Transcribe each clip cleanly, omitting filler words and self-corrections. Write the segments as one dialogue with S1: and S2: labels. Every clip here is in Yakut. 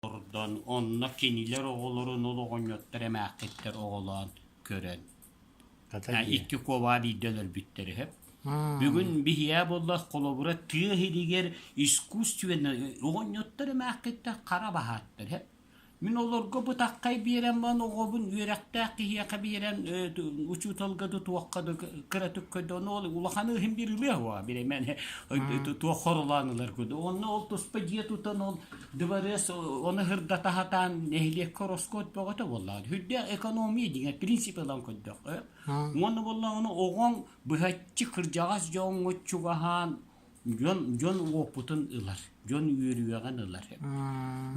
S1: Олордон, онно кинилэр оҕолорун ол оҕонньоттор эмээххиттэр оҕолоон көрөн икки куобаҕа биирдэ өлөрбүттэр үһү. Бүгүн биһиэхэ буолла холобура тыа иһигэр искусственно оҕонньоттор эмээххиттэр хара баһааттар үһү. Мин олорго бытаххай биэрэн баран оҕобун үөрэхтээх киһиэхэ биэрэн учууталга да туохха да кыратык көрдө ол улахан ыһын биир ылыа уо биремэн туох хоролоон ылар курдук онно ол туспа дьиэ тутан ол дыбарыас ону һырдата сатаан нэһилиэккэ ороскуот бөҕөтө буоллаҕа үрдээх экономия диҥэ принцип ылан көрдөххө уонна буоллаҕына оҕоҥ быһаччы кырдьаҕас дьоҥҥо чугаһаан дьон дьон уопутун ылар, дьон үөрүйэҕин ылар.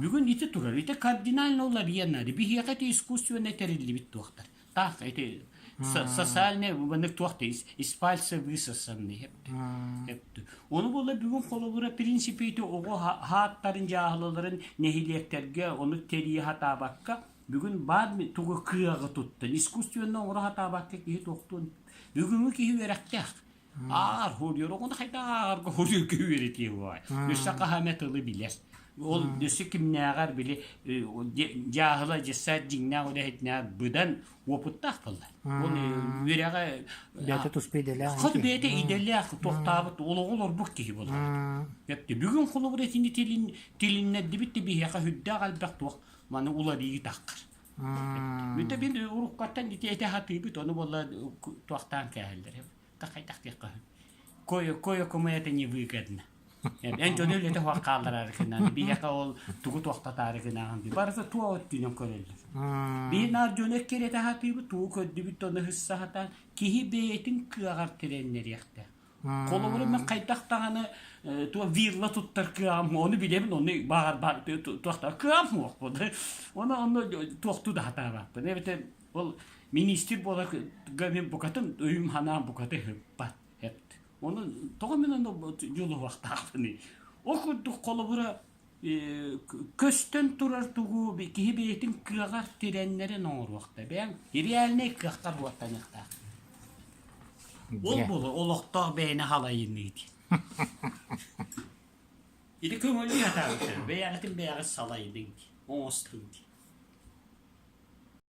S1: Бүгүн ити турар, ити кардинально уларыйан наада. Биһиэхэ ити искусственно тэриллибит туохтар. Так, ити социальный маннык туох из пальца высосанный. Ону буола бүгүн холобура принципе ити оҕо хааттарын дьааһылаларын нэһилиэктэргэ ону тэрийэ сатаабакка бүгүн баар тугу кыаҕы туттан искусственно оҥоро сатаабакка киһи туохтуон бүгүҥҥү киһи үөрэхтээх Ааҕар хоруйар оҕону хайдах ааҕарга хоруйга үөрэтиэ буолай. Өссө хаһа эмэ тылы билэр. Ол өссө кимнээҕэр били дьааһыла дьыссаат дьиҥнээх үлэһитинээх быдан уопуттаах буолла. Ол үөрэҕэ
S2: бэйэтэ туспа идэлээх.
S1: Хат бэйэтэ идэлээх тохтаабыт олоҕу олорбут киһи буолар. Бүгүн холобура итини тилин тилиннэрдибит да биһиэхэ сүрдээх элбэх туох маны уларыйыы таххар. Бүтэ бин уруккаттан ити этэ хатыыбыт ону буолла туохтаан кээһэллэр. Хайдах диэххэ Кое кое-кому это невыгодно. Эн дьону үлэтэ суох хааллараары гынан, биһиэхэ ол тугу туохтатаары гынаҕын дии. Барыта туох өттүнэн көрөллөр. Биһи наар дьону эккирэтэ сатыыбыт, тугу көрдүбүт ону ыһысса сатаан, киһи бэйэтин кыаҕар тирэннэриэхтээх. Холобура мен хайдах даҕаны туох вилла туттар кыаҕым ону билэбин, ону баҕар туохтар кыаҕым суох Ону онно туохтуу да сатаабаппын. Эбэтэр Ол миниистир буоларга мин букатын өйүм ханаам букатын ыппат. Ону тоҕо мин ону дьулуһуохтаахпыный? Ол курдук холобура көстөн турар тугу киһи бэйэтин кыаҕар тирэннэрин оҥоруохта. Бэйэҥ реальнай кыахтар уоттаныахтаах. Ол буолар олохтоох бэйэни халайыныы диэн. Ити көҥүллүү сатаабыттар. Бэйэҕитин бэйэҕит салайдыҥ дии, оҥостуҥ дии.